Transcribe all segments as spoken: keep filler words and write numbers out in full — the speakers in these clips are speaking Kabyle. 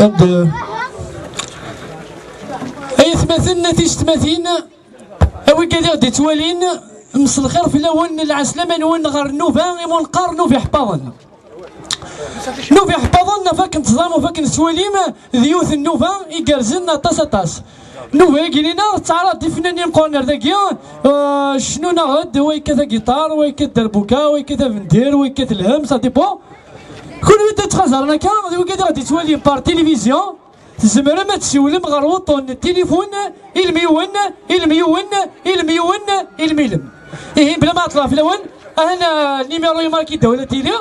Ad, aytmaten, a tiyessetmatin, a wigad i ɣ-d-ittwalin, mselxir fell-awen, lɛeslama-nwen ɣer nnuba i mu neqqar nnuba iḥeṭṭaḍen. Nnuba iḥeṭṭaḍen, ɣef akken teẓram, ɣef akken tettwalim, d yiwet n nnuba igerrzen aṭas, aṭas. Nnuba-agi-nneɣ tettɛaraḍ ifennanen imeqqranen ar dagi, eh, cnun-aɣ-d, wa yekkat agiṭar, wa yekkat derbuka, wa yekkat abendir, wa yekkat lhem, ça dépend. Kunwi d ttxazaren akka, d wigad i ɣ-d-ittwalin par télévision, tzemrem ad tessiwlem ɣer wuṭṭun n tilifun, ilem yiwen, ilem yiwen, ilem yiwen, ilem ilem. Ihi, bla ma ɛeṭṭleɣ fell-awen, ahan, ah, numéro-inu ara k-id-awin ad tili.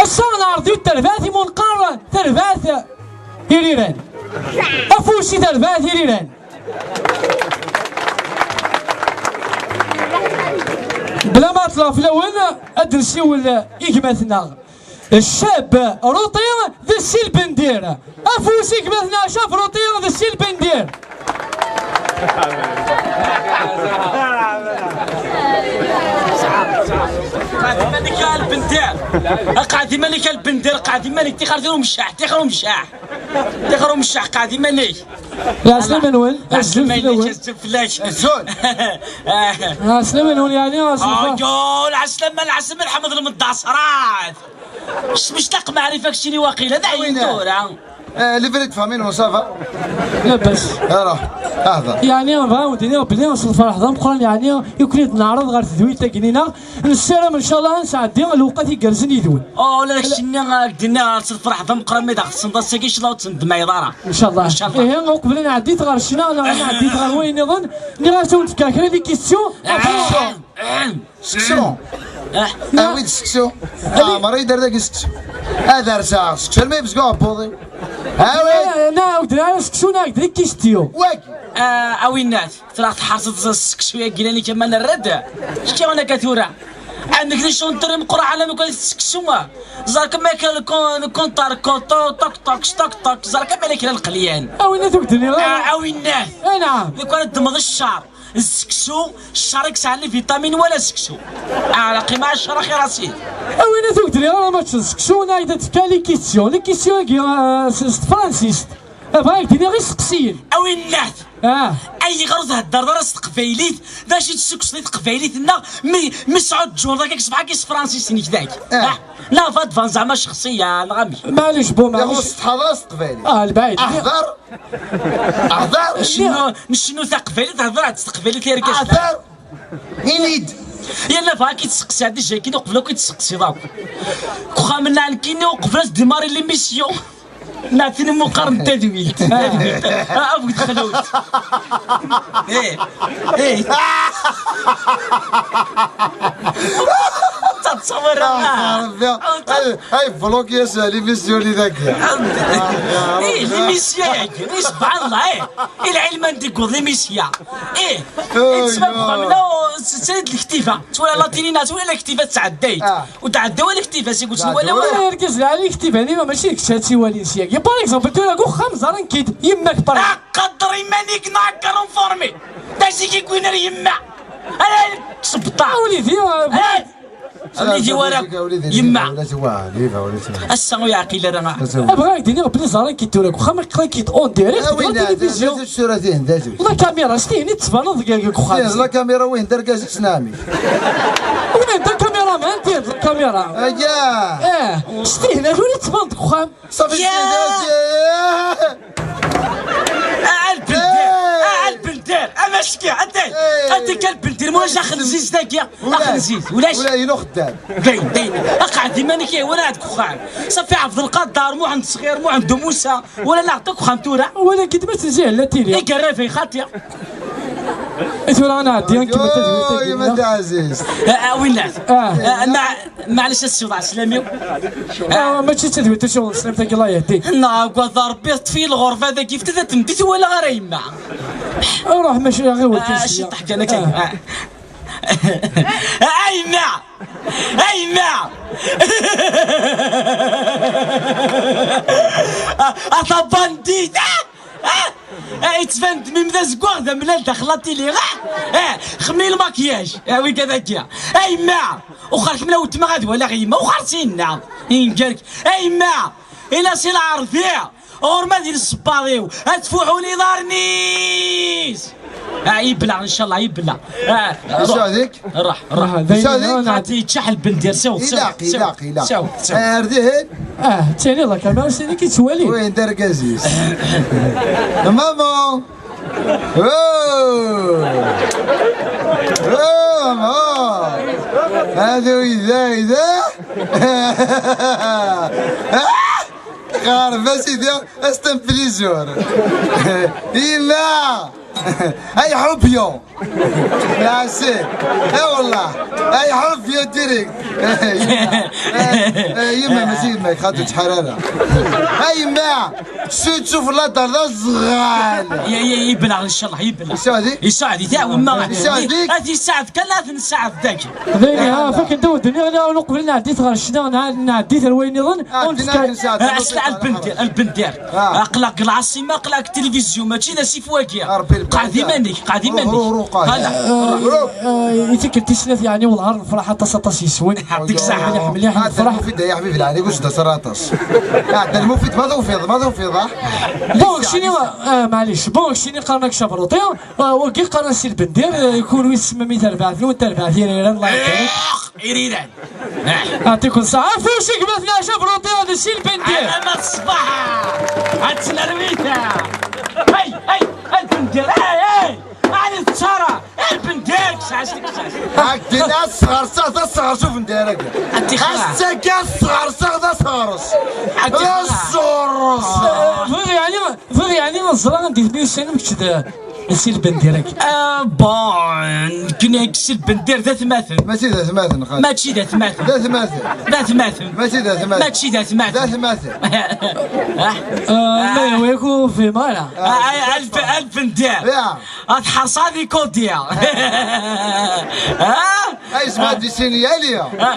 Ass-a, neɛreḍ yiwet terbaɛt i mu neqqar terbaɛt iriran. Afus i terbaɛt iriran. Bla ma ɛeṭṭleɣ fell-awen, ad d-nsiwel i gma-tneɣ. Ccab Ruṭi d Si Lbendir. Afus i gma-tneɣ Ccab Ruṭi d Si Lbendir. Qɛed iman-ik a Lbendir. Qɛed iman-ik a Lbendir. Qɛed iman-ik. Tixer umeccaḥ. Tixer umeccaḥ. Tixer umeccaḥ. Qɛed iman-ik. Lɛeslama-nwen. Lɛeslama-nwen. Azul fell-ak. Azul. Lɛeslama-nwen, yeɛni, azul. Azul. Lɛeslama, lɛeslama, Ḥmed Lmedda Ṣrat. Mectaq maɛrifa keččini waqila, d ayen tura. Eh, les vraies de famille, non, ça va. Labas. Alors, ahda. Yeɛni, bɣa wen-d-iniɣ belli s lferḥ d ameqqran, yeɛni, i ken-id-neɛreḍ ɣer tedwilt-agi-nneɣ. Nessaram, ncallah, ad nesɛeddi lewqat igerrzen yid-wen. Oh, la keččini, ak-d-nniɣ s lferḥ d ameqqran, ma d aɣ-tessneḍ ass-agi, ncallah ur tt-nendem ara. Ncallah. Ncallah. Ihi, uqbel ad nɛeddi ɣer ccna, neɣ ad nɛeddi ɣer wayen nniḍen, nniɣ-as ad wen-d-fkeɣ kra n les questions. Ah. Seksu. Ah. Awi-d seksu. Ɛmer i d-ar dagi seksu. Ad rseɣ seksu. Alma yebzeg uɛebbuḍ-iw. Awi. Eh, na, ur d-nara seksu, na, d les questions. Wagi. Ah, a winnat, tra tḥerseḍ seksu-agi lani kama nerra-d. Seksu-agi tura. Amek di cuntur imeqqer ɛalam kan seksu. Ẓer kama kra lkon-, lkontar, koto, tok, tok, tok, tok. Ẓer kama kra lqelyan. A winnat ur d-nniɣ ara. Ah, a winnat. Eh, naɛam. Di kan ddmeḍ ccer. Seksu, ccer i yesɛan les vitamines wala seksu. Ɛraq-im ɛecra xir asid. A win i tugdri ara mačči d seksu, neɣ d tefka les questions. Les questions-agi, ah, s, s tefransist. Bɣiɣ ad ak-d-iniɣ isteqsiyen. A winnat! Ah. Ayɣer ur theddreḍ ara s teqbaylit? D acu i d-tessukkseḍ i teqbaylit-nneɣ mi, mi tesɛuǧǧureḍ akka ṣṣbeḥ-agi s tefransist-inek dagi? Ah. Ah. Neɣ va d-tban zeɛma cexṣiya, neɣ amek? Maɛlic, bon, maɛlic. Ixuṣ tḥaḍa s teqbaylit. Ah, lbaɛid. Aḥḍer! Aḥḍer! Ncennu, ncennu taqbaylit, hḍer-d s teqbaylit, a argaz. Aḥḍer! Ini-d! Yalla bɣa ki tseqsi, ad ijay kini uqbel akk i tseqsiḍ akk. Deg uxxam-nneɣ nekkini uqbel ad d-démarrer l'émission. Nɛtin imuqar n tadwilt. Tadwilt. Ah, a bu txelwt. Eh, eh. Tettṣawir. Ah, ah. Ay, ay, bloqué-as l'émission-nni dagi. Eh, l'émission-agi, subhanallah, eh. I lɛilman deg wad l'émission. Eh, eh, tesma bxamna, s-, s-, lektiva. Twala la télé, twala lektiva tettɛedday. Ah. Ur tɛedda wala lektiva, seg usnu wala wala. Argaz lɛali, lektiva-nni mačči d kečč ad tt-iwalin syagi. Par exemple, tura deg uxxam, ẓran-k-id yemma-k, par exemple. Aqader iman-ik, neɣ akker informé. D acu i k-yewwin ar yemma? Ala, tṣebbeṭ. A wlidi, a wlidi, wara yemma. Ass-a ur yeɛqil ara. Abɣa ak-d-iniɣ belli ẓran-k-id tura deg uxxam, aql-ak-id en direct deg la télévision. La caméra, s tihin i d-tettbaneḍ deg, deg uxxam. La caméra, wihin d argaz-is neɣ amek? Wihin d akamiraman, tihin d lakamira. Aya. Eh, s tihin, tura i d-tettbaneḍ deg uxxam. صافي. ياه. سيداتي. آه، البندير. آه، البندير. أنا شكي، أنت. أنت كالبندير، مو جا خنزيز داكيا. ولا. خنزيز، ولاش؟ ولا يلو خدام. داين، داين. أقعد ديما نكي، ولا عندك خان. صافي، عبد القادر، مو عند صغير، مو عند موسى، ولا نعطيك خان تورا. ولا كنت بس نزيه لا تيري. إيه، قريب، خاطي. إيه، تورا أنا عندي، كيما تدوي، يا تدوي. مدى عزيز. آه، آه، وين نعرف؟ آه. آه، مع معليش، السي وضع سلامي. آه، ماشي تدوي، تشوف سلامتك، الله يهديك. نا، قوة ربي، طفي الغرفة هذا كيف تدا تمديت ولا غير يما؟ روح، ماشي غير ولد آه، الشيا. شي ضحك أنا كاين. آه. آه. آه، يما! آه، يما! آه، أطبنديت! آه! Ah! Ah, yettban-d mim d azeggaɣ d amellal daxel la tili. Ah! Ah! Xemmi lmakyaj. Ah, wi kadagi. A yemma! Uxer kemmel a weltma ad walaɣ yemma. Uxer sinna. Yengerk. A yemma! Ila si lɛerbi! Ɣur-m ad yili ṣṣebbar-iw. Ad tfuḥun iḍarren-is! Ah, yebla, incallah, yebla. Ah, ruḥ. Yesɛudik? Ruḥ, ruḥ. Ah, d ayen Yesɛudik? Nɛeddi yeččaḥ lbendir, siweḍ, siweḍ, Ilaq, siweḍ, ilaq, ilaq. Siweḍ, siweḍ. Ah, ar dihin? Ah, ttini la caméra, sani ki ttwali. Win d argaz-is. Maman! Oh! Oh, maman! Hada wida, wida! Ah! Ɣer-b a sidi, astenpilizur. Yella! Ay ḥubyo! Lɛasib! Ay wallah! Ay ḥubyo direct! Yemma, mačči yemma-k, xaṭi ttḥar ara. A yemma! Sut sufella dar d azɣal! Ya, ya, yebleɣ, incallah, yebleɣ. Yesɛudik? Yesɛudik, ya, wemma. Yesɛudik? Ad yesɛed kan, ad nesɛed dagi. Daymi, ha, fakken-d awed-nni, ɣli awen uqbel nɛeddi-t ɣer ccna, nɛeddi-t ar wayen nniḍen, Ah, awen-d-fkeɣ. Lbendir, lbendir. Ah. Aql-aɣ deg lɛaṣima, aql-aɣ deg tilivizyu, mačči d asif wagi. Ah, Rebbi, qɛed iman-ik, qɛed iman-ik. Ruh, ruh, qɛed. Hala. Eh, eh, i tikkelt tis snat, yeɛni, wellah ar nefreḥ aṭas, aṭas yes-wen. Yeɛṭik ṣṣeḥḥa. Mliḥ, mliḥ, ah, nefreḥ. Mufid, ay aḥbib, lɛali, ur s-d-aṣer aṭas. Ah, d lmufid, ma tufiḍ, ma tufiḍ, ah. Bon, keččini, ah, maɛlic. Bon, keččini qqaren-ak Cabruṭi. Ah, wagi qqaren-as Si Lbendir, eh, kunwi tessemmam i terbaɛt-nwen, terbaɛt Iriran, Allah ibarek. Iriran. Yeɛṭikum ṣṣeḥḥa. Afus i gma-tneɣ Cabruṭi d Si Lbendir. Alamma ṣṣbeḥ. Ad tt-nerwi ta. Hey, hey, a Lbendir, hey, hey. Ɛni tettara? A Lbendir, sɛas-t, sɛas-t. Akken ad sɣerseɣ, d asɣers ubendir-agi. Ad t-ixleɛ. Ass-agi ad sɣerseɣ, d asɣers. Ad t-ixleɛ. D asɣers. Bɣiɣ yeɛni, bɣiɣ yeɛni ad ẓreɣ anda i ten-yusan am kečč d Si Lbendir-agi. Ah, bon, nekkni Si Lbendir d atmaten. Mačči d atmaten, xaṭi. Mačči d atmaten. D atmaten. D atmaten. Mačči d atmaten. Mačči d atmaten. D atmaten. Ah, ma yehwa-yak ur fhimeɣ ara. Ah, ah, a Lb-, a Lbendir. Ya. Ad tḥerṣeḍ di Kudiya. Ah? Ay, zma di sini, yali. Ah,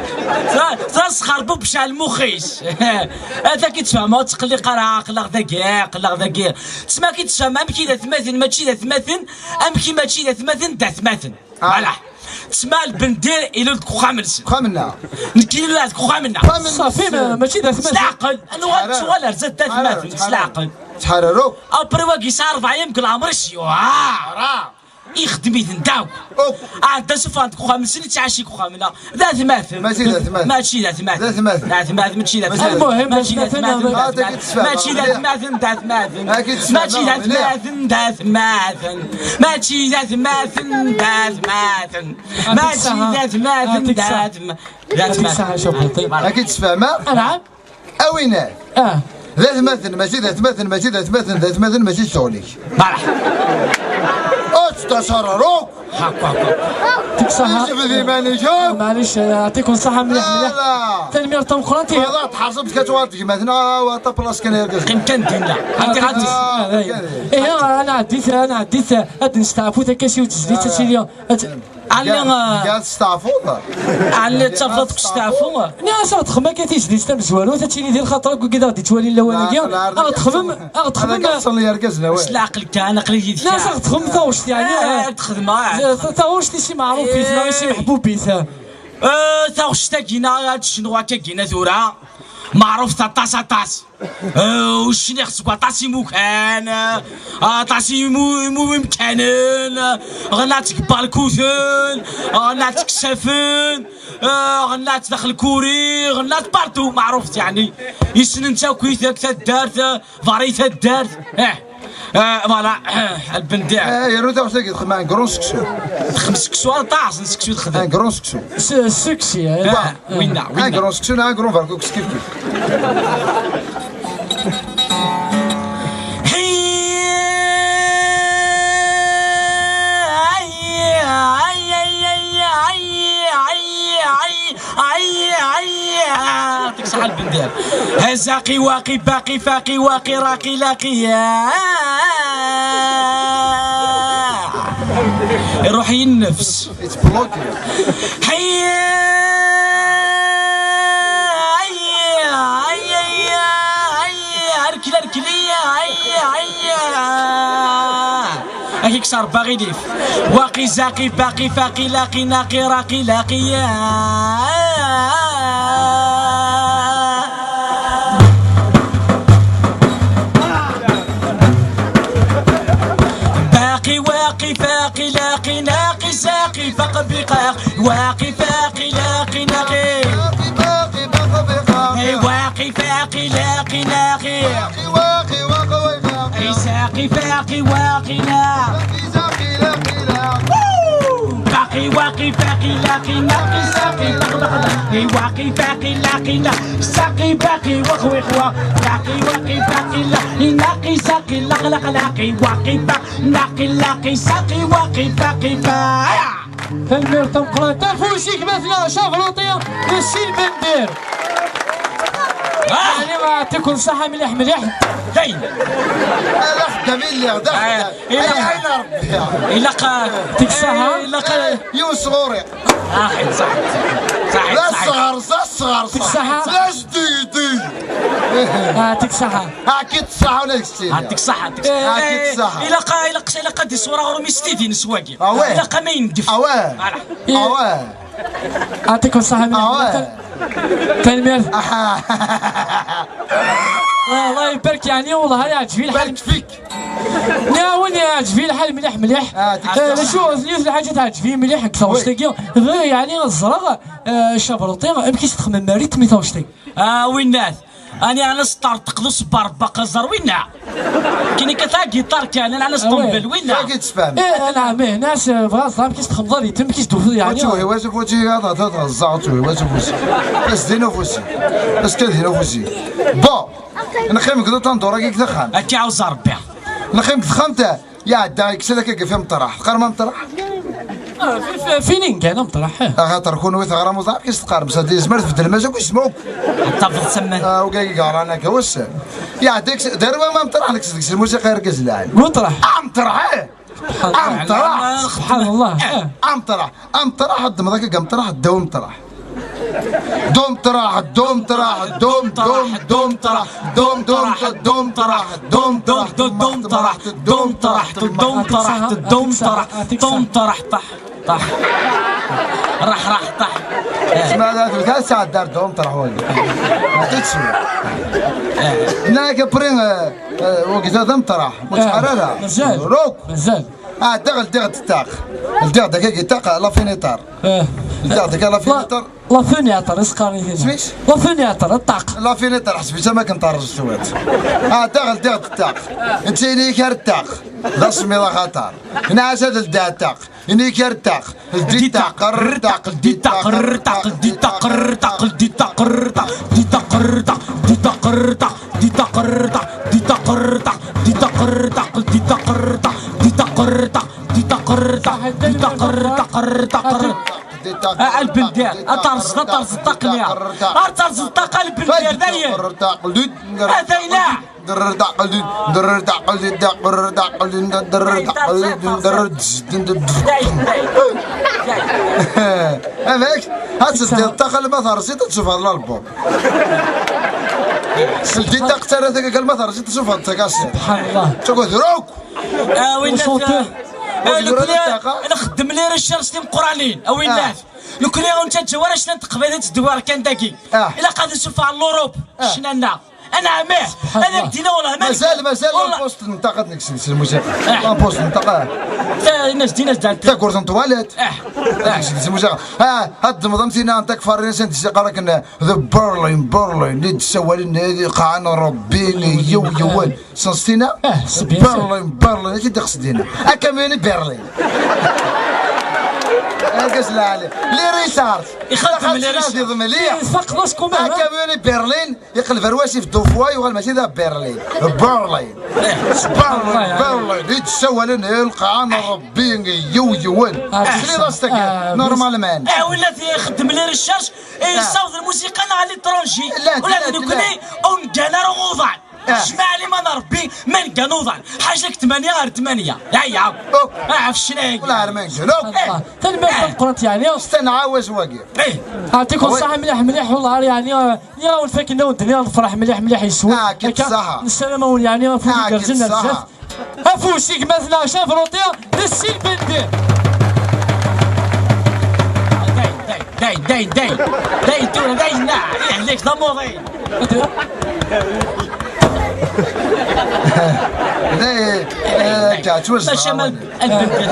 ta, tasxerbub cɛel mux-is. Ata ki tfehmeḍ, ur tqelliq ara, aql-aɣ dagi, aql-aɣ dagi. Tesma ki tfehmeḍ, amek i d atmaten, mačči d atmaten, amek i mačči d atmaten, d atmaten. Ah. Voilà. Tesma Lbendir ilul deg uxxam-nsen. Uxxam-nneɣ. Nekk ilul deg uxxam-nneɣ. Uxxam-nneɣ. Ṣafi, ma, mačči d atmaten. S leɛqel. Anwa ad tuɣal ar zdat d atmaten, s leɛqel. Ttḥararu. Après wagi yesɛa rebɛa yam deg leɛmer-is, yuɛer. Ixdem-iten-d akk. Akk. Ɛedda sufɣen deg uxxam-nsen, ittɛaci deg uxxam-nneɣ. D atmaten. Mačči d atmaten. Mačči d atmaten. D atmaten. D atmaten, mačči d atmaten. Mačči d atmaten. Mačči d atmaten. Mačči d atmaten, d atmaten. Mačči d atmaten, d atmaten. Mačči d atmaten, d atmaten. Mačči d atmaten, d atmaten. Ad k-tsaha, Cabruṭi. Ad k-tessefhem, ha? Anɛam. A winna? Ah. D atmaten, mačči d atmaten, mačči d atmaten, d atmaten, mačči d ccɣel-ik. Ur tettṣararu. Yejbed iman-ik akk. Maɛlic, eh, yeɛṭikum ṣṣeḥḥa mliḥ, mliḥ. Voilà. Tanemmirt tameqqrant. Voilà, tḥerṣemt kan tuɣal tegmat-nneɣ, ah, wa, ta place kan yergazen. Qqim kan dinna. Ɣanti, ɣanti. Ah, eh, ad nɛeddi, ad nɛeddi, ad nesteɛfu takka si ur tezdi, ad tili, ad Ɛni, Tga-, ah, tga testeɛfuḍ? Ɛni d tafḍat deg usteɛfu? Nniɣ-as ad ɣ-texdem akka tizlit tamezwarut, ad tili di lxaṭer akk wigi d aɣ-d-ittwalin lawan-agi. Ad ɣ-texdem, ad ɣ-texdem. Ad ɣ-ṣṣen yergazen awal. S leɛqel kan, aql-iyi di-, s leɛqel, texdem taɣect, yeɛni, eh, ad texdem, ah, ta-, taɣect i si Meɛrufit, neɣ i si Meḥbubit. Eh, taɣect-agi, neɣ ad tecnuɣ akka gina tura. Meɛrufet aṭas, aṭas. Eh, ur cniɣ seg waṭas imukan, eh, aṭas imu-, imu-, imkanen, eh, ɣennat deg Balkuten, eh, ɣennat deg Safen, eh, ɣennat daxel Kuri, ɣennat partout, meɛrufet, yeɛni. Yessnen-tt akk, i tak taddart, eh, ḍar i taddart, eh, eh, voilà, eh, Lbendiɛ. Eh, yernu taɣect-agi texdem un grand seksu. Texdem seksu, aṭas n seksu texdem. Un grand seksu. S-, succès, eh. Wa, winna, winna. Agrum seksu neɣ agrum berkukes kif kif. Yeɛṭik ṣṣeḥḥa Lbendiɛ. Hazaqi waqi baqi faqi waqi raqi laqi. Iruḥ-iyi nnefs. Yettbloki. Ḥeyya! Ḥeyya! Ḥeyya! Ḥeyya! Rkel, rkel-iyi! Ḥeyya! Ḥeyya! Tar baɣilif. Waqi zaqi baqi faqi laqi naqi raqi laqi ya. Baqi waqi faqi laqi naqi zaqi faq biqaq. Waqi faqi laqi naqi. Hey, waqi faqi laqi naqi. Hey, saqi faqi waqi na. Woo! Baqi waqi faqi laqi naqi saqi baqi baqi. Hey, waqi faqi laqi na. Saqi baqi waq wiq wa. Baqi waqi faqi laqi naqi saqi laq laq laqi waqi baq naqi laqi saqi waqi faqi ba. Tanemmirt tameqqrant. Afus i gma-tneɣ Cavruṭi d Si Lbendir. Ah! Yeɛni, yeɛṭikum ṣṣeḥḥa mliḥ mliḥ. Dayen. Ala xeddam i lliɣ, d axeddam. Ah, ilaq. Ay, ay, Rebbi. Ilaq, ah, Dik ṣṣeḥḥa. Eh, ilaq, ah, yiwen sɣur-i. Ah, ṣaḥit, ṣaḥit, ṣaḥit. D asɣer, d asɣer, ṣaḥit. Dik ṣṣeḥḥa. D ajdidi. Ah, dik ṣṣeḥḥa. Ah, kit ṣṣeḥḥa, wala dik ṣṣeḥḥa. Ah, dik ṣṣeḥḥa, dik ṣṣeḥḥa. Eh, ilaq, ilaq, ilaq ad iṣwar aɣrum-is tidin s wagi. Ah, ouais. Ilaq ama yendef. Ah, ouais. Voilà. Ah, ouais. Yeɛṭikum ṣṣeḥḥa mliḥ. Ah, ouais. Tanemmirt. Ah. Ah, Allah ibarek, yeɛni, wallah, yeɛǧeb-iyi lḥal. Barek fik. Nniɣ-awen yeɛǧeb-iyi lḥal mliḥ mliḥ. Ah, dik ṣṣeḥḥa. Eh, d acu, yiwet n lḥaǧa teɛǧeb-iyi mliḥ deg taɣect-agi, bɣiɣ, yeɛni, ad ẓreɣ, eh, Cavruṭi, amek i s-texmem rrythm i taɣect-agi. Ah, winna. Ani ɛni s-ṭerṭeq d uṣebbar bbaq aẓar winna. Kini kata giṭar kan, ani ɛni s-ṭembel winna. Agi tfehmeḍ. Eh, anɛam, eh, nas, eh, bɣa ẓer amek i s-txemḍeḍ, amek i s-d-tufiḍ, yeɛni. Ur ttewhi wacu, ur ttewhi, ad, ad, ad ẓẓeɣ, ur ttewhi wacu ufus. As din ufus. As kan din ufus. Bon, nxim deg uṭandur-agi deg texxamt. Akka ɛawez Rebbi. Nxim deg texxamt, Iɛedda, yekkes-d akka, yeffi Meṭraḥ. Teqqarem a Meṭraḥ? Ah, fi, fi, fini ngan a Meṭraḥ, eh. Axaṭer kunwi teɣram uẓar, kis teqqarem, sa yezmer tbeddlem azak isem akk. Tafeḍ semman. Ah, uga i yeɣran akka, wass. Iɛedda, yekkes-, d arwa ma Meṭraḥ, nekkes deg-s lmusiqa, argaz lɛali. Meṭraḥ. A Meṭraḥ, eh! A Meṭraḥ. Subḥan Allah, eh. A Meṭraḥ. A Meṭraḥ, ad d-mḍak akka, a Meṭraḥ, ddaw Meṭraḥ. Dum traḥ, dum traḥ, dum, dum, dum traḥ, dum, dum, dum traḥ, dum, dum, dum traḥ, dum traḥ, dum traḥ, dum traḥ, dum traḥ, ṭaḥ, ṭaḥ. Raḥ, raḥ, ṭaḥ. Sma la tbda sɛedda dum traḥ wagi. Ma tetswi. Nag apri, eh, eh, wagi d amtraḥ. Ur ttḥar ara. Mazal. Ruk. Mazal. Ah, daɣ ldiɣ-d ṭṭaq. Ldiɣ-d akka ṭṭaq, la finitar. Eh. Ldiɣ-d akka la finitar. La finitar, is qqaren i tina. Smis? La finitar, ṭṭaq. La finitar, ḥseb-itt am akken terreẓ cwiṭ. Ah, daɣ ldiɣ-d ṭṭaq. Netta ini-k ar ṭṭaq. D asemmiḍ axaṭer. Nɛas ad ldiɣ ṭṭaq. Ini-k ar ṭṭaq. Ldi ṭṭaq, rr ṭṭaq, ldi ṭṭaq, rr ṭṭaq, ldi ṭṭaq, rr ṭṭaq, ldi ṭṭaq, rr ṭṭaq, ldi ṭṭaq, rr ṭṭaq, ldi ṭṭaq, rr ṭṭaq, ldi ṭṭaq, rr ṭṭaq, ldi ṭṭaq, rr ṭṭaq, ldi ṭṭaq, rr ṭṭaq, ldi ṭṭaq, rr ṭṭaq, ldi ṭṭaq, rr ṭṭaq, ldi ṭṭaq, rr ṭṭaq, ldi ṭṭaq, rr ṭṭaq, rr ṭṭaq. Ah, lbendir, ad terẓeḍ, ad terẓeḍ ṭṭaq-nni. Ad terẓeḍ ṭṭaq, a lbendir, dayen. Atayna. Derr taqel din, derr taqel din, derr taqel din, derr taqel din, derr taqel din. Amek? Ad teddiḍ ṭṭaq alma terẓiḍ, ad tsuffɣeḍ lalbum. Ldi ṭṭaq ttara takak alma terẓiḍ, ad tsuffɣeḍ takasiḍ. Subḥan Allah. Ttagad ruk! A winnat, a, nekkni nxeddem les recherches timeqqranin, a winnat. Nekkni ur nettaǧǧa ara ccna n teqbaylit d war kan dagi. Ilaq ad nsuffeɣ ɣer l'Europe, ccna-nneɣ. Anɛam, ih. Ad ak-d-iniɣ, wallah, ma mazal, mazal, wallah. L'impost n ṭṭaq ad nekkes deg-s lmusiqa. L'impost n ṭṭaq, ah. Ta-, nas, dinas dan. Tawwurt n ṭwalit. Ah. Ad nekkes deg-s lmusiqa. Ah, ad d-temmḍem tina n takfarin, s-, n-, s-, qqar akken, eh, d Berlin, Berlin, i d-ssawalen, eh, lqaɛa n Rebbi, yiw, yiwen. Sens tina? Eh, c'est bien sûr. Berlin, Berlin, acu d-iqsed tina? Akamyun i Berlin. Argaz lɛali. Les recherches. Ixeddem les recherches. Akamyun i Berlin. Iqleb ar wasif d ufwa, yuɣal mačči d Berlin. Berlin. Berlin, Berlin. I d-ssawalen i lqaɛa n Rebbi yiw yiwen. Ah, tesliḍ-as tagi, ah, normalement. Eh, wala ixeddem les recherches, eh, yessaweḍ lmusiqa-nneɣ à l'étranger. Ula d nekkni ur neggan ara uḍan. Jmaɛ liman Rebbi, ma neggan uḍan. Ḥaca deg tmanya ɣer tmanya. Aya. Ah, ɣef ccna-agi. Wala ar ma neggan. Tanemmirt tameqqrant, yeɛni. Stenɛawaz wagi. Eh. Ɛṭikum ṣṣeḥḥa mliḥ mliḥ, wellah, yeɛni, eh, Nniɣ-awen fakken-awen-d, nniɣ nefreḥ mliḥ mliḥ yes-wen. Akka, nessaram-awen yeɛni afud igerrzen ar zdat. Afus i gma-tneɣ Cafruṭi d Ssi Lbendi. Dayen, dayen, dayen, dayen, dayen, dayen, tura, dayen, na, yehlek d amuḍin. Dayen, eh, akka, ttwazdeɣ. Maca ma Lbendi.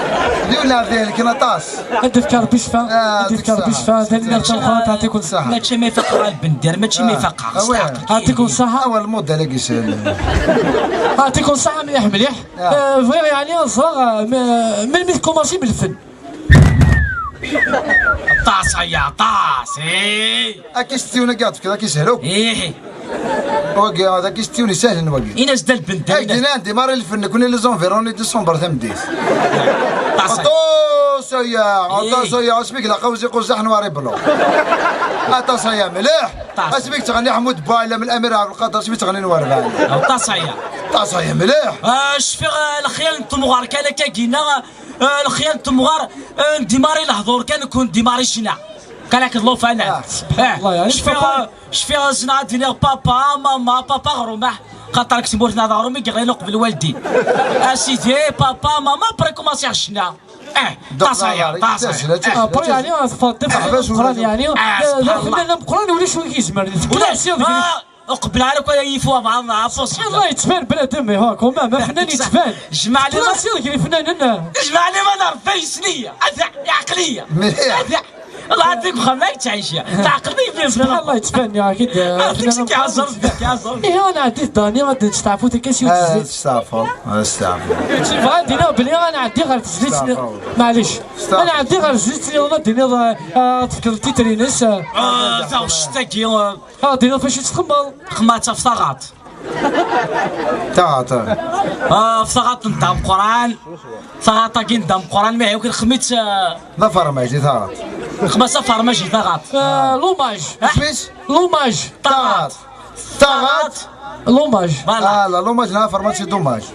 Di wala d ihelken aṭas. Ad d-fkeɣ Rebbi ccfa, ah, ad d-fkeɣ Rebbi ccfa, tanemmirt tameqqrant, ɛṭikum ṣṣeḥḥa. Mačči ma ifaq ɣer Lbendi, mačči ma ifaq ɣer, ah, s leɛqel. Ɛṭikum ṣṣeḥḥa. Awal modèle i yeshel. Ɛṭikum ṣṣeḥḥa mliḥ, mliḥ. Ah. Eh, bɣiɣ yeɛni ad ẓreɣ, eh, m-, melmi tkumasim lfen? Aṭas aya, aṭas, eh. Akistiyun-agi ad d-tefkeḍ, ad k-ishel akk. Ih. Wagi, d akistiyun isehlen wagi. Ini-as-d a Lbendi. Ay, dina, andi mara lfen, nekni les environs de décembre tameddit. Aṭas aya. Aṭas aya, aṭas aya, asmi ilaq awziq uzaḥ n wari blo. Aṭas aya mliḥ. Aṭas. Asmi yettɣenni Ḥmud Buɛlam, Lamir Ɛebdelqader, asmi yettɣennin warbaɛ. Aṭas aya. Aṭas aya mliḥ. Ah, cfiɣ, ah, lxir n temɣer kan akka gina, ah, lxir n temɣer, ah, ndimari lehdur kan, kun ndimari ccna. Kan akka d lufan. Ah, subḥan Allah, yeɛni cfiɣ, papa. Ah, cfiɣ zna ad iniɣ papa, mama, papa ɣer umaḥ. Xaṭer deg tmurt-nneɣ d aɣrum i yeɣlin uqbel waldi. A sidi, papa, mama, après commencer ccna. Eh, ṭas aya, ṭas aya. Eh, après, yeɛni, teffeɣ-d afennan ameqqran, yeɛni, eh, d afennan ameqqran, ulac win i k-izemren. Ulac, ah, uqbel ara akk ad yifu abɛaḍ, ah, subḥan Allah, yettban bnadem, iha, quand même, afennan yettban. Jmeɛ liman. Ulac, gar ifennanen. Jmeɛ liman Rebbi yesni, ata, yeɛqel-iyi. Mliḥ. Ata. Lɛaḍi deg uxxam ay yettɛici. Teɛqel-iyi. Subḥan Allah, yettban, ya, akid, ah, afennan ameqqran. Ihi, ad nɛeddi d Dani, ad nesteɛfu takka s yiwet tezlit. Ad testeɛfuḍ, ad testeɛfuḍ. Bɣiɣ ad d-iniɣ belli ad nɛeddi ɣer tezlit-nni. Steɛfu. Maɛlic. Steɛfu. Ad nɛeddi ɣer tezlit-nniḍen, ad d-iniḍ, ah, ah, ad tefkeḍ titre-ines, ah. Ah, taɣect-agi, ah. Ad d-iniḍ f acu tettxemmeḍ. Xemmeɣ ɣef taɣaṭ. Taɣaṭ. Ah, f taɣaṭ n dda Meqqran. Taɣaṭ-agi n dda Meqqran, ma yukin xemmi-tt, ah. D afermaj i taɣaṭ. Xemmeɣ s afermaj i taɣaṭ. Ah, l'hommage. Ah? Isem-is? L'hommage. Taɣaṭ. Taɣaṭ. L'hommage. Voilà. Ah, la, l'hommage, la, afermaj, c'est dommage.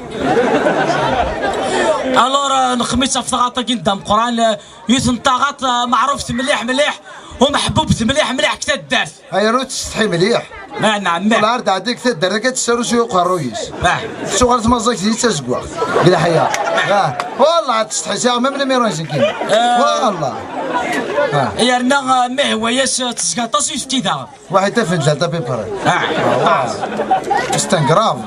Alors, euh, nxemmi-tt ɣef taɣaṭ-agi n dda Meqqran, euh, yiwet n taɣaṭ, euh, meɛrufet mliḥ, mliḥ, u meḥbubet mliḥ, mliḥ deg taddart. Ay, ur tettsetḥi mliḥ. Ah, naɛam. Wala ar d-ɛeddi deg taddart, akka tessaru s uqerruy-is. Ah. Tettuɣal tmaẓẓagt-nni d tazeggaɣt. Deg leḥya. Ah. Wallah, ad tsetḥi, sɛiɣ même numéro-ines nekkini. Ah. Wallah. Ah. Yerna, euh, ma ihwa-yas, euh, tezga aṭas uyefki daɣen. Waḥed tafent la tapipre. Ah. C'est un grave.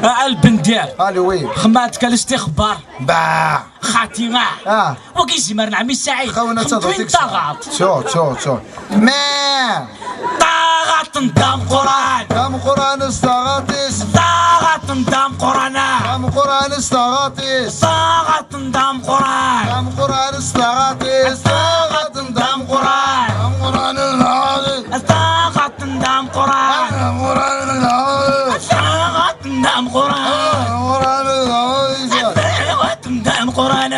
Ah, Lbendir. Allez, oui. Xemmeɣ-d kan s tixebbar. Bah. Xatima. Ah. Wagi zemren, ɛemmi Saɛid. Xawen ad taḍut. Xemt-win taɣaṭ. Tso, tso, tso. Ma. Taɣaṭ n dda Meqqran. Dda Meqqran s taɣaṭ-is. Taɣaṭ n dda Meqqran. Dda Meqqran s taɣaṭ-is. Taɣaṭ n dda Meqqran. Dda Meqqran s taɣaṭ-is. Taɣaṭ n dda Meqqran. Dda Meqqran s taɣaṭ-is. Taɣaṭ n dda Meqqran. Dda Meqqran s taɣaṭ-is. Taɣaṭ n dda Meqqran. Dda Meqqran s taɣaṭ-is. Taɣaṭ n dda Meqqran.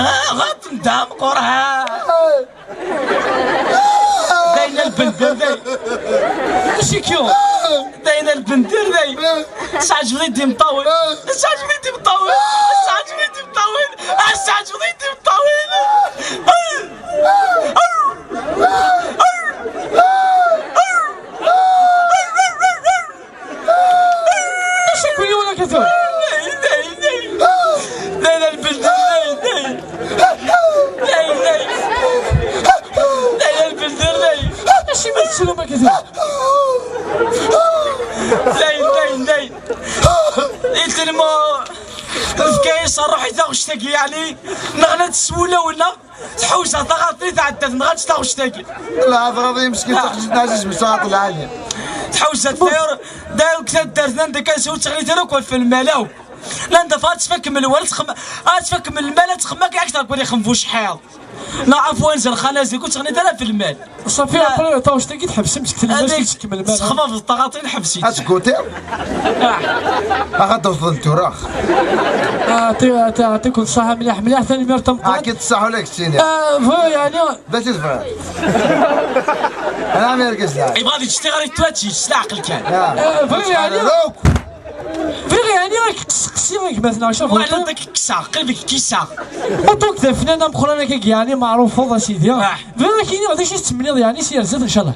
Taɣaṭ n dda Meqqran. Dayen a Lbendir, dayen. Acu-k-yuɣ? Dayen a Lbendir, dayen. Tesɛeǧbeḍ-iyi-d imeṭṭawen. Tesɛeǧbeḍ-iyi-d imeṭṭawen. Tesɛeǧbeḍ-iyi-d imeṭṭawen. Tesɛeǧbeḍ-iyi-d imeṭṭawen. Acu-k win wala kifir? Dayen, dayen, dayen. Dayen a Lbendir, dayen, dayen. Dayen, dayen. Dayen a Lbendir, dayen. Acimi tettrum akka tura? Dayen, dayen, dayen. I tellement tefka-yas ṛṛuḥ i taɣect-agi, yeɛni, neɣna-tt s wulawen-nneɣ. Tḥuza taɣaṭ-nni tɛedda tenɣa-tt taɣect-agi. La, taɣaṭ-nni meskin, taɣect n Ɛziz Musa Ɛṭil Ɛli. Tḥuza-t dayur, dayur deg taddart-nni anda kan sew teɣli tira akk ɣef lmal-aw. Landa fa ad tfakem lwal, ad txem-, ad tfakem lmal, ad txemmek akteṛ n win ixem bucḥiḍ. Neɣ ɣef wanzer xanazi, ur teɣli ara f lmal. Ṣafi, après, taɣect-agi tḥebsem seg tlemmast, ur tettkemmlem ara. Texbabeḍ taɣaṭ-nni, ḥbes-itt. Ad tgutiḍ? Ah. Axa d-tewteḍ tura. Ah, ti-, ti-, tikkelt ṣṣaḥa mliḥ, mliḥ, tanemmirt tameqqrant. Akka d ṣṣaḥa ula keččini. Ah, bɣiɣ yeɛni. D acu tebɣiḍ? Ana am yergaz la. Yebɣa ad yečč tiɣrit tura, ad tt-yečč s leɛqel kan. Ah. Ah, bɣiɣ yeɛni. Bɣiɣ yeɛni ad k-steqsiɣ a gma-tneɣ Cabrun. Wala ad k-kkseɣ, qrib ad k-kkseɣ. En tant que d afnan ameqqran akka yeɛni meɛrufeḍ a sidi. Ah. Bɣiɣ ad k-iniɣ d acu i tettmenniḍ yeɛni s yerza-t, ncallah.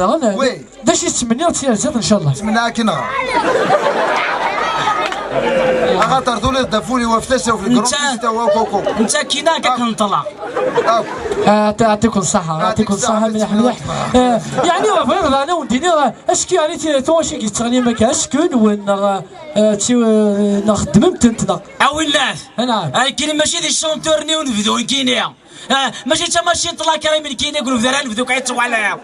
daɣen. Oui. D acu i tettmenniḍ ad tt-yerziḍ, ncallah? Ttmenniɣ akken nɣer. Axaṭer tuliḍ d afuli waf tasa uf lgrun. Netta, netta kina akka k-nṭleɣ. Akk. Ah, ta-, يعطيكم الصحة، يعطيكم الصحة, mliḥ, mliḥ. Eh, yeɛni, bɣiɣ daɣen ad wen-d-iniɣ, eh, est-ce que yeɛni ti-, tuɣac i yettɣennim akka, est-ce que nwen, neɣ, eh, ti-, eh, neɣ xeddmem-tent, neɣ? A winnat! Anɛam. Ay, kini mačči d chanteur-nni unebdu, kini. Ah, mačči d tamacint la crème nekkini deg unebdu ara nebdu kan yettwalaɣ.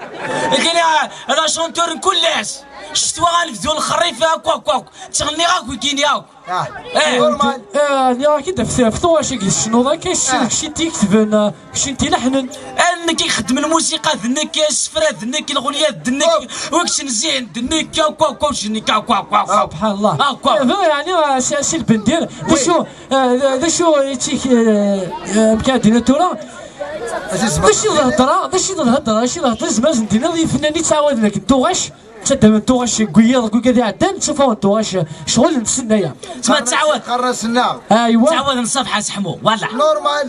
Nekkini, ah, d achanteur n kul ass. Ccetwa anebdu, lexrif, akk, akk, akk. Ttɣenniɣ akk, nekkini akk. Ah, eh, normal. Eh, nniɣ-ak-id ɣef, ɣef tuɣac i yessnuḍ akka, kečč i k-t-iketben, eh, kečč i t-ileḥnen. Eh, nekk i ixeddmen lmusiqa d nekk, ssefra d nekk, lɣelyat d nekk, wi yettnezzihen d nekk, akk, akk, akk, nekk, akk, akk, akk. Subḥan Allah. Akk, akk. Eh, yeɛni, eh, si, si lbendir, d acu, Eh, d, d acu i tt-ik, eh, eh, amek ara d-iniɣ tura? D acu i d lhedra, d acu i d lhedra, d acu i d lhedra, zmer ad s-d-tiniḍ i yifennanen i ttɛawaden akken tuɣac, ttaddamen tuɣac deg wiyaḍ, deg wigad iɛeddan, ttufan tuɣac, ccɣel-nsen aya. Tma ttɛawad. Qqaren-asen-nneɣ. Aywa. Ttɛawaden ṣṣafḥa seḥmu, voilà. Normal,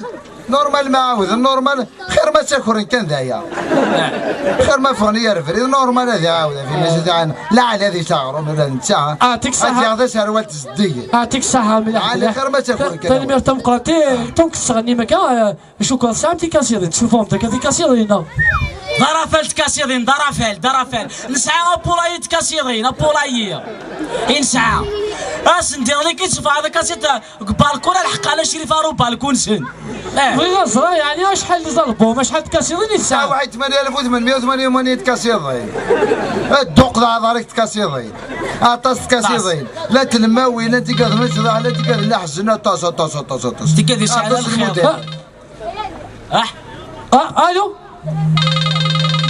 normal ma ɛawden, normal. Xir ma ttakren kan d aya. Xir ma ffɣen i rebrid, normal ad iɛawed, ad imas, ad iɛan. La ɛla di taɣrum, ula d netta. Ah, ṭik ṣaḥa. Ad yaɣ d aserwal tezdig. Ah, ṭik ṣaḥa, mliḥ, ɛli, mliḥ. Xir ma ttakren kan. Tanemmirt tameqqrant. Eh, tonk tesɣennim akka, eh, acu kan tesɛam tikasiḍin, tessufɣem-d akka tikasiḍin, neɣ? D arafal tkasiḍin, d arafal, d arafal. Nesɛa apulayi tkasiḍin, apulayi. I nesɛa. Ass n diɣli ki tessufɣeḍ akasiḍ, Deg balkun, a lḥeqq, ala Crif ar ubalkun-nsen. Eh. Bɣiɣ ad ẓreɣ, yeɛni, acḥal n album, acḥal n tkasiḍin i tesɛam? Tesɛa waḥid tmanya alaf u tmenmya u tmanya u tmanyin tkasiḍin. Dduq d aɛḍar-ik tkasiḍin. Aṭas tkasiḍin. La tlemmawin, la tigad n ccḍeḥ, la tigad n leḥzen, aṭas, aṭas, aṭas, aṭas. Tigad yesɛan aṭas n lxir. Lmudal. Ah. Ah, allô?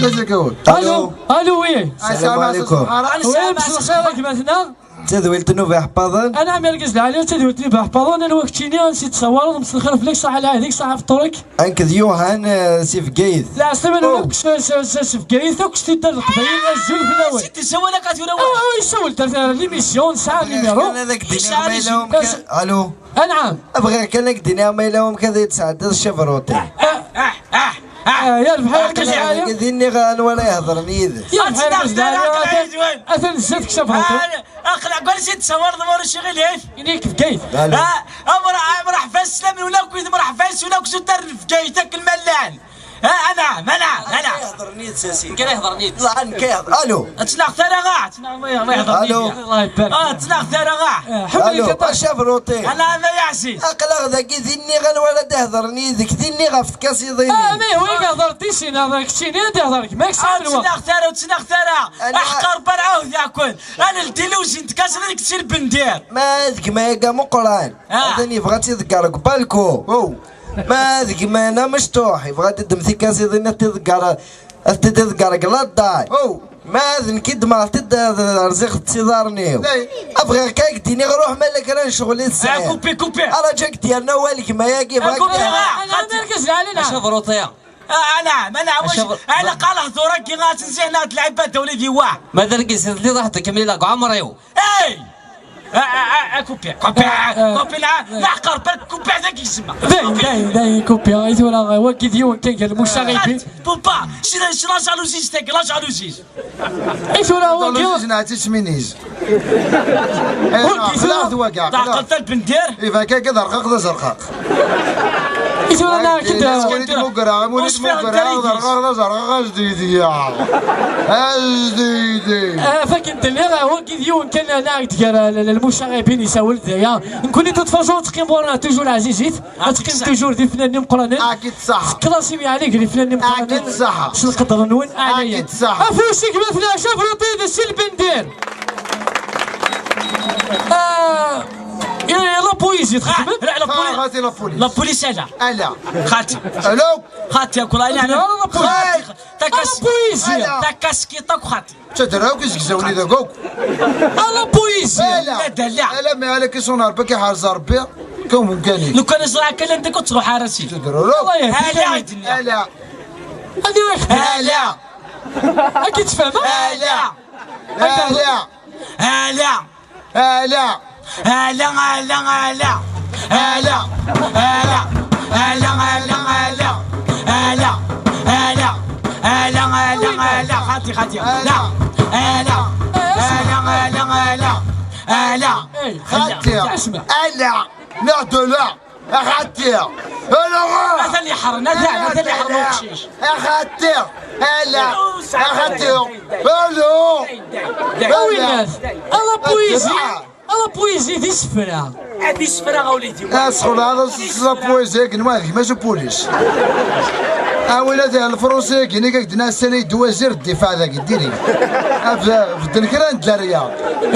Mazal kawel. Allô? Allô, oui. Salam alaikum. Oui, مساء الخير, gma-tneɣ. Tadwilt n Ubeḥpaḍen. Anɛam, argaz lɛali, tadwilt n Ubeḥpaḍen, anwa keččini, ansi d-tsawaleḍ, مساء الخير fell-ak, ṣaḥa lɛid-ik, ṣaḥa fṭur-ik. Nekk d Yuhan, eh, si Bgayet. Lɛeslama-nwen akk s, s, s, s Bgayet, akk s tuddar n Leqbayel, azul fell-awen. Si d-isawal akka tura wa? Ah, ah, yessawel-d ar, ar l'émission, nesɛa numéro. Bɣiɣ kan ad ak-d-iniɣ ma yella wamek. Allô? Anɛam. Bɣiɣ kan ad ak-d-iniɣ ma yella wamek ad iyi-d-tesɛeddiḍ cafruṭi. Ah, ah, ah. Ah, ya lbeḥri, argaz lɛali. Ad ak-d-iniɣ anwa ara ihedren yid-s. Ya lbeḥri, argaz lɛali, atan, atan zdat-k cafruṭi. Aql-aɣ, ansi d-tsawaleḍ, ma ulac aɣilif? Ini-k Bgayet. Ah, amra-, amreḥba s sslam-nwen akk, amreḥba yes-wen akk s uddar n Bgayet akken ma llan. Ah, anɛam, anɛam, anɛam. Nekk ara ihedren yid-s, a sidi. Nekk ara ihedren yid-s. Nekk ara ihedren. Allô? Ad ttnaɣ tara, ah, ttnaɣ ma, ma ihedren yid-s. Allô? Allah ibarek. Ah, ttnaɣ tara, ah. Eh, ḥemmel-ik a cafruṭi. Anɛam, ay aɛziz. Aql-aɣ dagi, d-nniɣ anwa ara d-ihedren yid-k, d-nniɣ ɣef tkasiḍin. Ah, mais wi ihedren di sin, ah, keččini ad ihder gma-k, sɛan lweqt. Ah, ttnaɣ tara, ttnaɣ tara. Aḥqar barɛa uhdakun. Ad neldi lewzen n tkasiḍin deg Tilbendir. Ma d gma-agi ameqqran, ah, atan yebɣa ad tt-iḍegger deg balku. Oh. Ma d gma-nneɣ amecṭuḥ, yebɣa ad d-iddem tikasiḍin ad t-iḍegger, ad t-id-iḍegger deg laddar. Oh. Ma d nekk i ddmeɣ-t-id, rziɣ-t s iḍarren-iw. Lay. Bɣiɣ kan ad k-d-iniɣ, ruḥ ma yella kra n ccɣel i tesɛiḍ. Ah, coupé, coupé. Araǧu ad k-d-yerr awal gma-agi, yebɣa ad k-d-yerr. Ah, coupé, ah, xaṭi. Acu bṛuṭ-iḍ? Ah, anɛam, anɛam, wac, ala qala hduṛ-agi ɣas nzihen ad lɛibad d awlid iwa. Ma d argaz i telliḍ, ad ḥeḍ kemmel deg ɛemr-iw. Hey! Ah, ah, ah, ah, coupé, coupé, ah, coupé, la, la, coupé, coupé, la, qui se m'a. Dayen, dayen, dayen, coupé. I tura, wagi d yiwen kan gar lmucaɣibin. Pupa, c'est la, c'est la jalousie, c'est la jalousie. I tura, wagi. Jalousie, c'est une miniz. Wagi, tura. Aql-aɣ d wagi, aql-aɣ. Tɛeqleḍ a Lbendir? Iban kan d arqaq d azerqaq. I tura, neɣ kid. Amulli d Mugra, amulli d Mugra, d arqaq d azerqaq, ajdidi. Ajdidi. Ah, fakken d-nniɣ, ah, wagi d yiwen kan, ah, neɣ d gar, ah, l-, l-, lmucaɣibin isawel d aya. Nekkni, de toute façon, ad teqqim ɣur-neɣ toujours ɛzizit. Ad teqqim toujours d ifnanen imeqqranen. Akid ṣaḥ. Teklasim yeɛni gar ifnanen imeqqranen. Akid ṣaḥ. S lqedr-nwen ɛlayen. Akid ṣaḥ. Afus i gma-tneɣ Cafruṭi d Si Lbendir. Ah, eh, la poésie, txedmem? Ah, la, la poli-, xati la police. La police, ala. Ala. Xati. Alo. Xati, akk la, la, la, la police. Xati. Takas-, ala, poésie. Ala. Takaskiṭ akk xati. Ttadreɣ akk izegzawen-idak akk. Ala poésie. Ala. La, d ala. Ala, mais ala ki son Rebbi, ki ḥerz Rebbi, kan mumkan-ik. Lukan ẓriɣ akka llan dak ur ttruḥ ara si. Ttadreɣ akk. Allah yehdi. Ala, i d-nniɣ. Ala. Ad iruḥ. Ala. Ad k-id-tfehmeḍ? Ala. Ala. Ala. Ala. Ala, ala, ala. Ala, ala, ala. Ala, ala, ala. Ala, ala, ala, ala. Xati, xati. Ala. Ala. Ala, ala, ala. Ala. Xati. Ala. Neɣ de là. Axaṭi! Ala! Atan iḥren, atan, atan iḥren uqcic. Axaṭi! Ala! Axaṭi! Ala! Awinat! Ala poésie! Ala poésie d isefra! Ad isefra a wlidi. Asxel, ala s la poésie, akken ma d gma-s upulis. Awinat, lefransi, akken i ak-d-nnan, ass-a, yeddu wazir ddifaɛ dagi, diri. Bedden kra n dderya.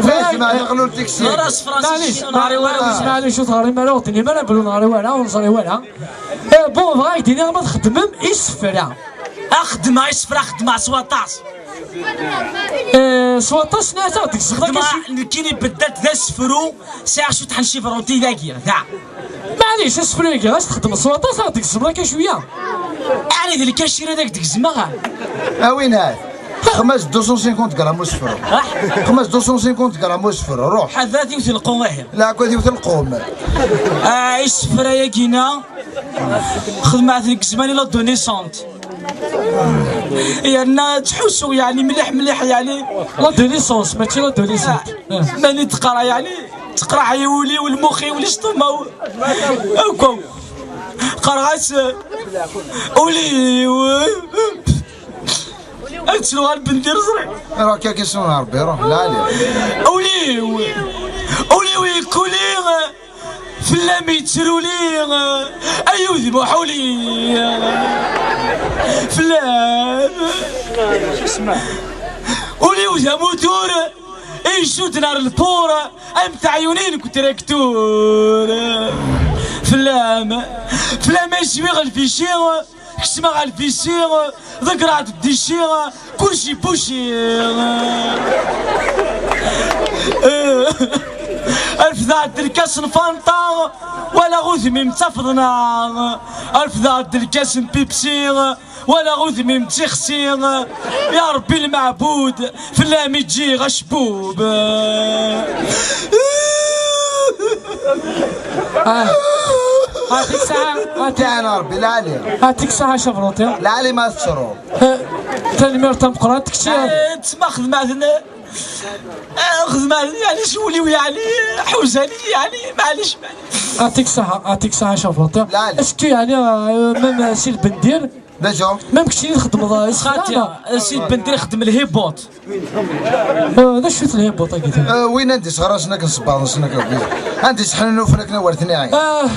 Fayt ma naqlul tiksi. Ɣer-as Francis, ur neɣri wara. Maɛlic, ur teɣrim ara, ur d-tennim ara belli ur neɣri wara, ur neẓri wara. Eh, bon, bɣiɣ ad ak-d-iniɣ ma txeddmem isefra. Xeddmeɣ isefra, xeddmeɣ s waṭas. Eh, s waṭas, neɣ ad aɣ-d-tgezmeḍ akka? Xeddmeɣ, nekkini beddelt d asefru, sɛiɣ cwiṭ n cifruti dagi, da. Maɛlic, asefru-agi, ɣas txeddmeḍ s waṭas, ad aɣ-d-tgezmeḍ akka cwiya? Ɛni d lkacir ad ak-d-gezmeɣ? A winat. Xmas deux cent cinquante grammes usefru. Xmas deux cent cinquante grammes usefru, ruḥ. Ḥaddat yiwet n lqum, ihi. Leɛqed yiwet n lqum. Ah, isefra-yagi-na, xedmeɣ-t deg zzman l'adolescence. Yerna ttḥussuɣ, yeɛni, mliḥ, mliḥ, yeɛni. L'adolescence, mačči l'adolescence. Ah, mani teqra, yeɛni, teqreḥ-iyi wul-iw, lmux-iw, l'estomac-iw. Akk. Qqareɣ-as, ul-iw. Ad ttruɣ ar Bendir, ẓriɣ. Ruḥ kan, ki son Rebbi, ruḥ, lɛali. Ul-iw, ul-iw yekkuli, fell-am yettruli, ay udem uḥuli. Fell-am. Ul-iw d amutur, icudden ar lpur, am teɛyunin deg utraktur. Fell-am, fell-am ay swiɣ lfici, Kecmeɣ ɣer lbisi, ḍeggreɣ-d ddici, kulci buci. Refdeɣ-d lkas n Fanta, walaɣ udem-im d tafeḍna. Refdeɣ-d lkas n Pepsi, walaɣ udem-im d tixsi. Ya Rebbi lmeɛbud, fell-am i ǧǧiɣ acebbub. Ah. Ɛṭik ṣṣeḥḥa, ɛṭik. Yeɛni Rebbi lɛali. Ɛṭik ṣṣeḥḥa, Cafruṭi. Lɛali ma tettruḍ. Eh, tanemmirt tameqqrant, kečči. Eh, tma xedmeɣ-ten, eh, xedmeɣ-ten, yeɛni, s wul-iw, yeɛni, ḥuzan-iyi, yeɛni, maɛlic, maɛlic. Ɛṭik ṣṣeḥḥa, ɛṭik ṣṣeḥḥa, Cafruṭi. Lɛali. Est-ce que, yeɛni, eh, même, eh, Si Lbendir, D acu? Même keččini txeddmeḍ, eh, isefra, xaṭi, neɣ? Eh, Si Lbendir ixeddem lhibut. Eh, d acu-t lhibut-agi? Eh, win anda isɣarasen akken ṣebbaḍen-sen akka. Anda isḥennufen akken awer ten-iɛin. Eh,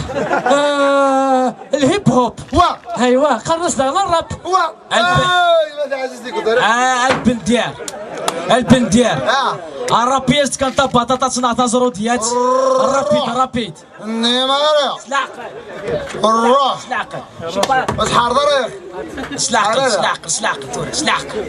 eh, lhip hop. Wa! Aywa, qqaren-as daɣen rap. Wa! Alb-, ay, ma d ɛziz deg udrar. Ah, Albendir. Albendir. Ah. Rap-is kan tabaṭaṭat neɣ taẓrudiyat. Rapid, rapid. Nniɣ ara. S leɛqel. Ruḥ. S leɛqel. S leɛqel. S leɛqel, s leɛqel, tura, s leɛqel.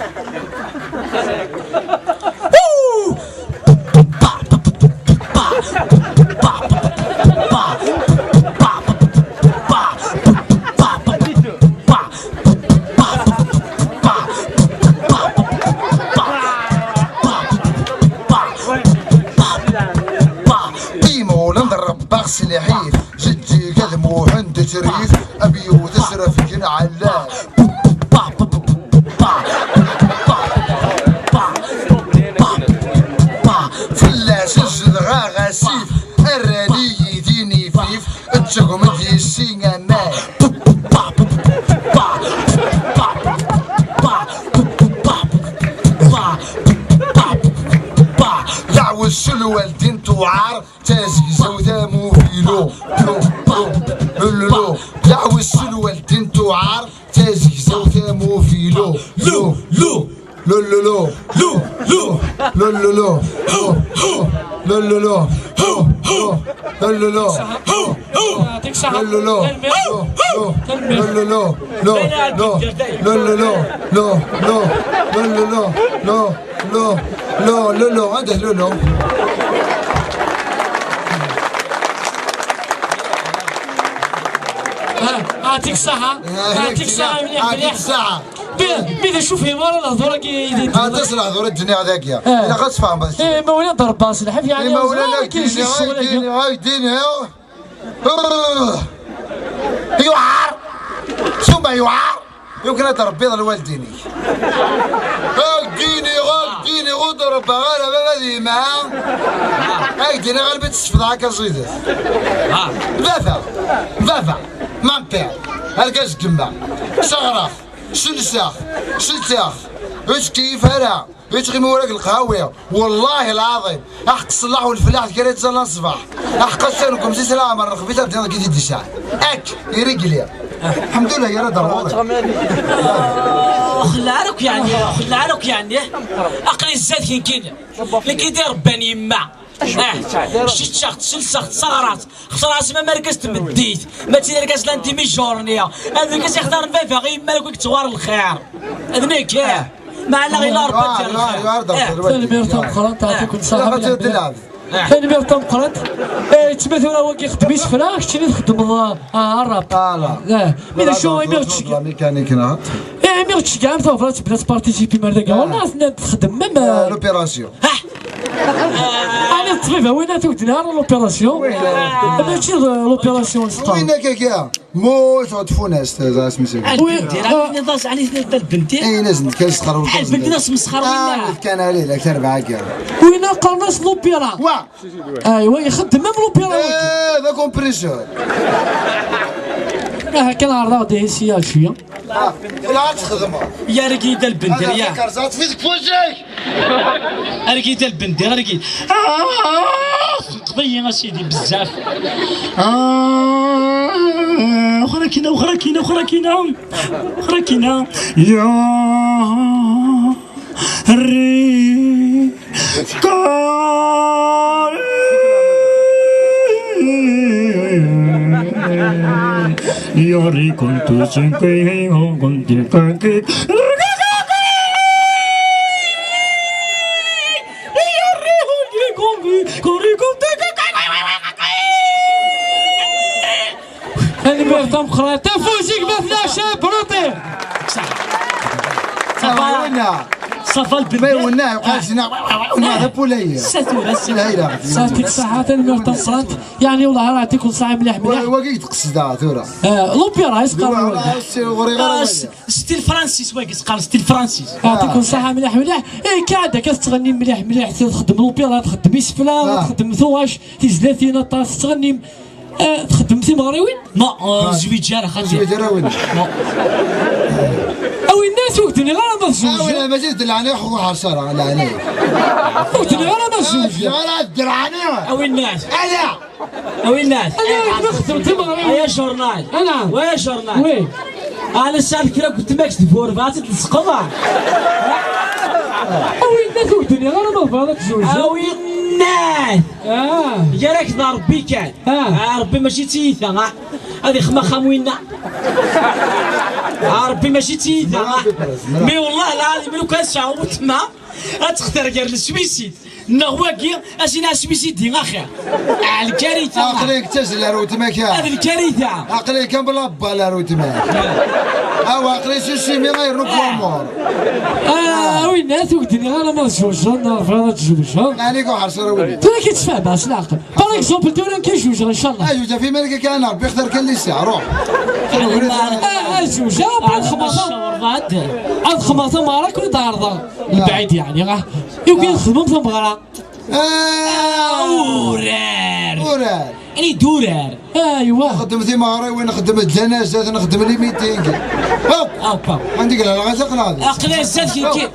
Trit, am yiwet asrafgen ɛella. Fell-as zedɣeɣ asif, rran-iyi d inifif, ttagem-d yessi aman. Daɛwessu lwaldin tuɛar, tazegzawt am uvilu. Lu, lu, lu, lu, lu. Daɛwessu lwaldin tuɛar, tazegzawt am uvilu. Lu, lu. Lu, lu, lu. Lu, lu. Lu, lu, lu. Lu, lu. Lu, lu, lu. Lu, lu. Lu, lu, lu. Lu, lu, lu. Lu, lu, lu. Lu, lu, lu. Lu, lu, lu. Lu, lu, lu. Lu, lu, lu. Lu, lu, lu. Lu, lu, lu. Lu, lu, lu. Lu, lu, lu. Anda Lu, lu? Ah, ah, يعطيك الصحة. Ah, يعطيك الصحة، مليح، يعطيك مليح. الصحة. Mais, mais d acu ur fhimeɣ ara lehdur-agi i d-, ah, d lehdur i d-nniɣ dagi. Eh. Ilaq ad tfehmeḍ. Eh, imawlan d Rebbi s lḥif, yeɛni, imawlan ẓran ad k-id-iniɣ, ccɣel-agi. Ad k-id-iniɣ, ad k-id-iniɣ. Yuɛer! Suma yuɛer! Yukan ad trebbiḍ lwaldin-ik. Ad k-d-iniɣ, ad k-d-iniɣ, ur d-rebbaɣ ara baba d yemma. Ad k-d-iniɣ almi tt-sefḍeɣ akka ẓidet. Baba, baba, ma père, argaz n yemma, sseɣreɣ-t, selseɣ-t, selteɣ-t, ur yettkeyyif ara. Yettɣimi wara deg lqhawi. Wellah lɛaḍim. Aḥeqq ṣṣellaḥ u lfellaḥ d kra yettẓallan ṣṣbeḥ. Aḥeqq ass-a nekkemsi s leɛmer nexbi-t ar dinna deg i t-id-isɛan. Ak, irigli. Lḥemdullah, yerra-d ar ɣur-i. Ur xelleɛ ara akk yeɛni, ur xelleɛ ara akk yeɛni. Aql-i zdat-k nekkini. Nekk i d-irebban yemma. Ah, ceččeɣ-tt, selseɣ-tt, sseɣreɣ-tt. Xesreɣ-as ma d argaz n tmeddit, mačči d argaz n la demi-journée. Ad argaz ixtar baba i yemma akk i yettɣar lxir. D nekk, eh. Meɛna ila Rebbi ad yerr lxir. Eh. Tanemmirt tameqqrant, yeɛṭikum ṣṣeḥḥa, mliḥ, mliḥ. Tanemmirt tameqqrant. Eh, yettma tura wagi ixeddem isefra, keččini txeddmeḍ, ah, rap. Eh, mi d acu, imi ɣ-tceg-, eh, imi ɣ-tceggɛem tabrat bla tparticipi mar dagi. Wallah, tenna-d txeddem même, eh, l'opération. Ɛni d ṭṭbib, a winna, ur k-d-nniɣ ara l'opération? Mačči d l'opération, s ṭṭbib. Winna kaka, mut ɣer tfunast, ẓer asmi-s. Wi, lbenti, ah, ɛni tniḍ-as, ɛni tniḍ-as lbenti? Ay, lazen kan s tqerrut. Ah, lbenti d asmesxer, winna. Ah, kan ali, la tarbaɛa kan. Winna qqaren-as l'opéra. Wa. Aywa, ixeddem am l'opéra, wagi. Eh, d akumpresur. Ah, kan ɛerḍeɣ-d ihi sya cwiya. Ah, la ad txedmeḍ. Yargi-d a lbender, ya. Argi-d a lbender, argi-d. Ah, txenqeḍ-iyi a sidi bezzaf. Ah, wexxer akkin, wexxer akkin, wexxer akkin. Wexxer akkin. Ya, rri, ka. Yori kuntu sungkui, kunti kunti. Tanemmirt tameqqrant. Afus i gma-tneɣ Cabruṭi. Ṣafa. Ṣafa lbendar. Ma iwenneɛ, yuqal zina, iwenneɛ d apulay. Sa tura, sa. La ilaha illa. Ṣafa, tanemmirt tameqqrant. Yeɛni, wellah, ara ɛṭiken ṣṣeḥḥa mliḥ, mliḥ. Wa-, wagi i d-qesdeɣ tura. Eh, l'opéra, is qqaren wagi. Ah, s-, ɣriɣ ara wagi. Stil Francis, wagi, s-qqaren Stil Francis. Ɛṭiken ṣṣeḥḥa mliḥ, mliḥ. Eh, kan akka tettɣennim mliḥ, mliḥ, txeddem l'opéra, txeddem isefra, txeddem tuɣac, tizlatin, aṭas, tettɣennim. Eh, txeddem timeɣriwin? Non, eh, zwiǧ ara, xaṭi. Zwiǧ ara win. Non. A winna, ur k-d-nniɣ ara ma tzewǧeḍ. A winna, mačči d leɛnaya, ḥuḥ, ḥaṣara, leɛnaya. Ur k-d-nniɣ ara ma tzewǧeḍ. Ara d leɛnaya. A winna. Ala. A winna. Ala, ma txeddem timeɣriwin. Ay ajernan. Ala. Wa ajernan. Oui. Ala, sɛiɣ kra n weltma-k tburba, ad tt-id-tesqeḍ. A winna, ur k-d-nniɣ ara ma tebɣiḍ ad tzewǧeḍ. A winna. Ah. Gar-ak d Ṛebbi kan. Ah. Ah, Ṛebbi mačči d tiyita, ah. Ad ixem axxam winna. Ah, Ṛebbi mačči d tiyita, ah. Mi wellah lɛadim, lukan sɛiɣ weltma, ad textar gar leswisid neɣ wagi, ad s-iniɣ swisidi axir. Ah, lkarita. Aql-ik d tazla ar weltma-k. Ad lkarita. Aql-ik am la balle ar weltma-k. Awa, aql-i si chimi ay rnu kuamur. Ah, a winna, ur k-d-nniɣ ara ma tzewǧeḍ neɣ tebɣiḍ ad tzewǧeḍ. Ɛni ko ḥerṣer a win. Tura ki tfehmeḍ s leɛqel. Par exemple, tura nekk ad zewǧeɣ, incallah. Ay, uja fi malika kan, Rebbi xtar kan li sɛa, ruḥ. Ah, ad zewǧeɣ, après ad xemmeɣ tam-, ad xemmeɣ tameɣra, ken-id-ɛerḍeɣ. Mebɛid, yeɛni, ah. Yugi ad xedmeɣ tameɣra. Ah, Urar. Urar. Ani d urar. Aywa. Nxeddem timeɣriwin, nxeddem ljanazat, nxeddem les meetings. Hop. Apa. عندك الغزق هذا. Aql-i zdat kiki.